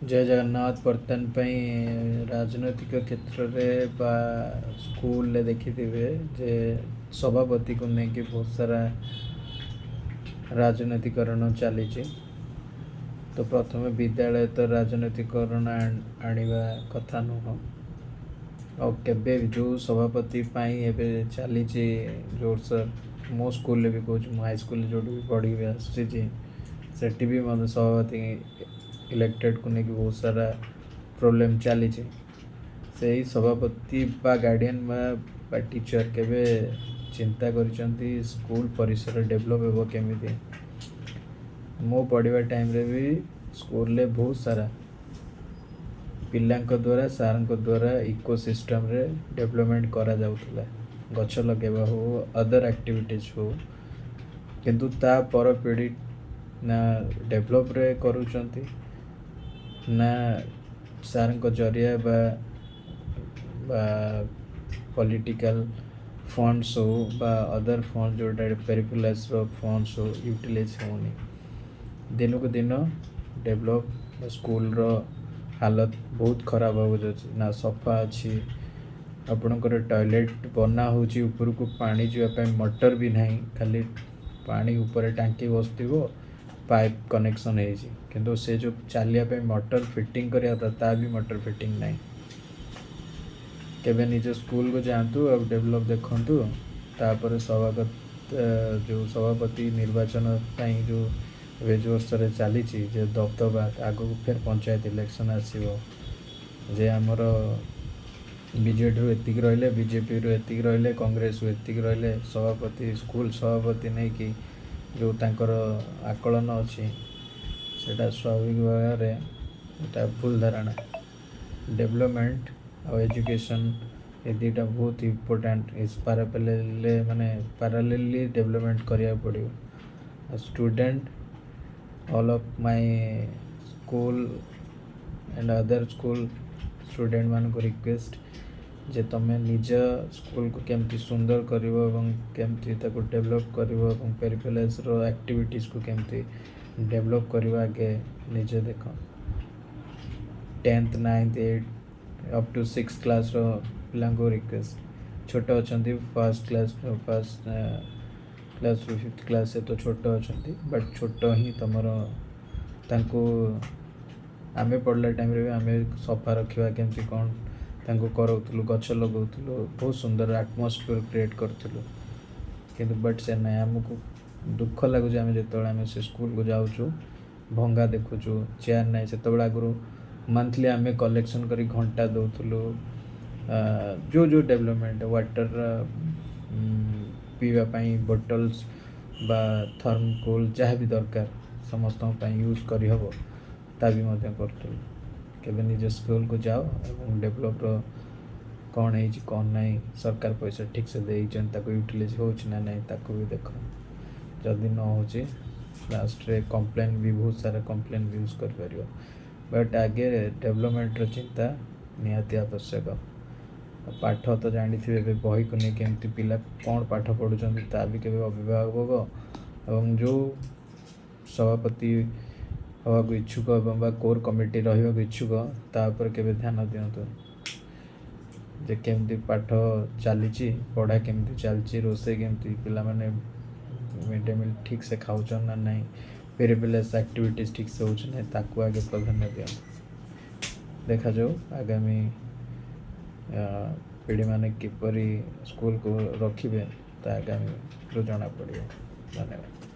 ଜୟ ଜଗନ୍ନାଥ। ବର୍ତ୍ତମାନ ପାଇଁ ରାଜନୈତିକ କ୍ଷେତ୍ରରେ ବା ସ୍କୁଲରେ ଦେଖିଥିବେ ଯେ ସଭାପତିକୁ ନେଇକି ବହୁତ ସାରା ରାଜନୀତିକରଣ ଚାଲିଛି। ତ ପ୍ରଥମେ ବିଦ୍ୟାଳୟ ତ ରାଜନୀତିକରଣ ଆଣିବା କଥା ନୁହଁ। ଆଉ କେବେ ବି ଯେଉଁ ସଭାପତି ପାଇଁ ଏବେ ଚାଲିଛି ଜୋରସୋର, ମୋ ସ୍କୁଲରେ ବି କହୁଛି, ମୁଁ ହାଇସ୍କୁଲରେ ଯେଉଁଠି ବି ପଢ଼ିକି ଆସିଛି, ସେଠି ବି ମଧ୍ୟ ସଭାପତି ଇଲେକ୍ଟେଡ଼କୁ ନେଇକି ବହୁତ ସାରା ପ୍ରୋବ୍ଲେମ୍ ଚାଲିଛି। ସେଇ ସଭାପତି ବା ଗାର୍ଡ଼ିଆନ୍ ବା ଟିଚର୍ କେବେ ଚିନ୍ତା କରିଛନ୍ତି ସ୍କୁଲ ପରିସର ଡେଭଲପ୍ ହେବ କେମିତି? ମୋ ପଢ଼ିବା ଟାଇମ୍ରେ ବି ସ୍କୁଲରେ ବହୁତ ସାରା ପିଲାଙ୍କ ଦ୍ୱାରା, ସାର୍ଙ୍କ ଦ୍ୱାରା ଇକୋ ସିଷ୍ଟମ୍ରେ ଡେଭଲପମେଣ୍ଟ କରାଯାଉଥିଲା, ଗଛ ଲଗାଇବା ହଉ, ଅଦର ଆକ୍ଟିଭିଟିଜ୍ ହଉ। କିନ୍ତୁ ତା ପର ପିଢ଼ି ନା ଡେଭଲପ୍ରେ କରୁଛନ୍ତି, ନା ସାର୍ଙ୍କ ଜରିଆ ବା ପଲିଟିକାଲ ଫଣ୍ଡସ୍ ହଉ ବା ଅଦର ଫଣ୍ଡ, ଯେଉଁଟା ପେରିଫେରାଲ୍ସର ଫଣ୍ଡସ୍ ହଉ, ୟୁଟିଲାଇଜ୍ ହେଉନି। ଦିନକୁ ଦିନ ଡେଭଲପ୍ ସ୍କୁଲର ହାଲତ ବହୁତ ଖରାପ ହେବାକୁ ଯାଉଛି। ନା ସଫା ଅଛି ଆପଣଙ୍କର ଟଏଲେଟ୍ ବନା ହେଉଛି, ଉପରକୁ ପାଣି ଯିବା ପାଇଁ ମଟର ବି ନାହିଁ। ଖାଲି ପାଣି ଉପରେ ଟାଙ୍କି ବସିଥିବ, ପାଇପ୍ କନେକ୍ସନ୍ ହେଇଛି, କିନ୍ତୁ ସେ ଯେଉଁ ଚାଲିବା ପାଇଁ ମଟର ଫିଟିଂ କରିବା କଥା, ତା ବି ମଟର ଫିଟିଂ ନାହିଁ। କେବେ ନିଜ ସ୍କୁଲକୁ ଯାଆନ୍ତୁ ଆଉ ଡେଭଲପ୍ ଦେଖନ୍ତୁ। ତାପରେ ସଭାଗତ ଯେଉଁ ସଭାପତି ନିର୍ବାଚନ ପାଇଁ ଯେଉଁ ଏବେ ଜୋରସୋରରେ ଚାଲିଛି ଯେ ଦବଦବା, ଆଗକୁ ଫେର ପଞ୍ଚାୟତ ଇଲେକ୍ସନ୍ ଆସିବ ଯେ ଆମର ବିଜେଡ଼ିରୁ ଏତିକି ରହିଲେ, ବିଜେପିରୁ ଏତିକି ରହିଲେ, କଂଗ୍ରେସରୁ ଏତିକି ରହିଲେ। ସଭାପତି, ସ୍କୁଲ ସଭାପତି ନେଇକି ଯେଉଁ ତାଙ୍କର ଆକଳନ ଅଛି, ସେଇଟା ସ୍ୱାଭାବିକ ଭାବରେ ଏଇଟା ଭୁଲ ଧାରଣା। ଡେଭଲପମେଣ୍ଟ ଆଉ ଏଜୁକେସନ୍ ଏ ଦୁଇଟା ବହୁତ ଇମ୍ପୋର୍ଟାଣ୍ଟ। ପାରାପାଲେଲେ ମାନେ ପାରାଲେଲି ଡେଭଲପମେଣ୍ଟ କରିବାକୁ ପଡ଼ିବ। ଆଉ student, all of my school and other school ଷ୍ଟୁଡେଣ୍ଟମାନଙ୍କୁ request ଯେ ତୁମେ ନିଜ ସ୍କୁଲକୁ କେମିତି ସୁନ୍ଦର କରିବ ଏବଂ କେମିତି ତାକୁ ଡେଭଲପ୍ କରିବ ଏବଂ ପେରିଫେରାଲ୍ସର ଆକ୍ଟିଭିଟିଜକୁ କେମିତି ଡେଭଲପ୍ କରିବ, ଆଗେ ନିଜେ ଦେଖ। 10th, 9th, 8 up to 6 କ୍ଲାସ୍ର ପିଲାଙ୍କୁ ରିକ୍ୱେଷ୍ଟ। ଛୋଟ ଅଛନ୍ତି, ଫାର୍ଷ୍ଟ କ୍ଲାସ୍, ଫାର୍ଷ୍ଟ କ୍ଲାସ୍ରୁ ଫିଫ୍ଥ କ୍ଲାସ୍ ତ ଛୋଟ ଅଛନ୍ତି, ବଟ୍ ଛୋଟ ହିଁ ତୁମର ତାଙ୍କୁ ଆମେ ପଢ଼ିଲା ଟାଇମ୍ରେ ବି ଆମେ ସଫା ରଖିବା କେମିତି କ'ଣ ତାଙ୍କୁ କରାଉଥିଲୁ, ଗଛ ଲଗାଉଥିଲୁ, ବହୁତ ସୁନ୍ଦର ଆଟମୋସ୍ଫିୟର କ୍ରିଏଟ୍ କରୁଥିଲୁ। କିନ୍ତୁ ବଟ୍ ସେ ନାହିଁ। ଆମକୁ ଦୁଃଖ ଲାଗୁଛି, ଆମେ ଯେତେବେଳେ ଆମେ ସେ ସ୍କୁଲକୁ ଯାଉଛୁ, ଭଙ୍ଗା ଦେଖୁଛୁ, ଚେୟାର ନାହିଁ। ସେତେବେଳେ ଆଗରୁ ମନ୍ଥଲି ଆମେ କଲେକ୍ସନ୍ କରି ଘଣ୍ଟା ଦେଉଥିଲୁ। ଯେଉଁ ଯେଉଁ ଡେଭଲପମେଣ୍ଟ, ୱାଟର୍ ପିଇବା ପାଇଁ ବୋଟଲ୍ସ ବା ଥର୍ମୋକୋଲ୍, ଯାହା ବି ଦରକାର ସମସ୍ତଙ୍କ ପାଇଁ ୟୁଜ୍ କରିହେବ, ତା ବି ମଧ୍ୟ କରୁଥିଲୁ। କେବେ ନିଜ ସ୍କୁଲକୁ ଯାଅ ଏବଂ ଡେଭଲପ୍ର କ'ଣ ହେଇଛି, କ'ଣ ନାହିଁ, ସରକାର ପଇସା ଠିକ୍ସେ ଦେଇଛନ୍ତି, ତାକୁ ୟୁଟିଲାଇଜ୍ ହେଉଛି ନା ନାହିଁ, ତାକୁ ବି ଦେଖ। ଯଦି ନ ହେଉଛି, ଲାଷ୍ଟରେ କମ୍ପ୍ଲେନ୍ ବି, ବହୁତ ସାରା କମ୍ପ୍ଲେନ୍ ବି ୟୁଜ୍ କରିପାରିବ। ବଟ୍ ଆଗେ ଡେଭଲପମେଣ୍ଟର ଚିନ୍ତା ନିହାତି ଆବଶ୍ୟକ। ପାଠ ତ ଜାଣିଥିବେ, ଏବେ ବହିକୁ ନେଇ କେମିତି ପିଲା କ'ଣ ପାଠ ପଢ଼ୁଛନ୍ତି, ତା ବି କେବେ ଅଭିଭାବକ ଏବଂ ଯେଉଁ ସଭାପତି ହେବାକୁ ଇଚ୍ଛୁକ ଏବଂ ବା କୋର୍ କମିଟି ରହିବାକୁ ଇଚ୍ଛୁକ, ତା ଉପରେ କେବେ ଧ୍ୟାନ ଦିଅନ୍ତୁ ଯେ କେମିତି ପାଠ ଚାଲିଛି, ପଢ଼ା କେମିତି ଚାଲିଛି, ରୋଷେଇ କେମିତି, ପିଲାମାନେ ମିଡ଼୍ ଡେ ମିଲ୍ ଠିକ୍ସେ ଖାଉଛନ୍ତି ନା ନାହିଁ, ପେରିଫେରାଲ୍ସ ଆକ୍ଟିଭିଟିଜ୍ ଠିକ୍ସେ ହେଉଛି ନାହିଁ, ତାକୁ ଆଗେ ପ୍ରାଧାନ୍ୟ ଦିଅନ୍ତୁ। ଦେଖାଯାଉ ଆଗାମୀ ପିଢ଼ିମାନେ କିପରି ସ୍କୁଲକୁ ରଖିବେ, ତା ଆଗାମୀରୁ ଜଣାପଡ଼ିବ। ଧନ୍ୟବାଦ।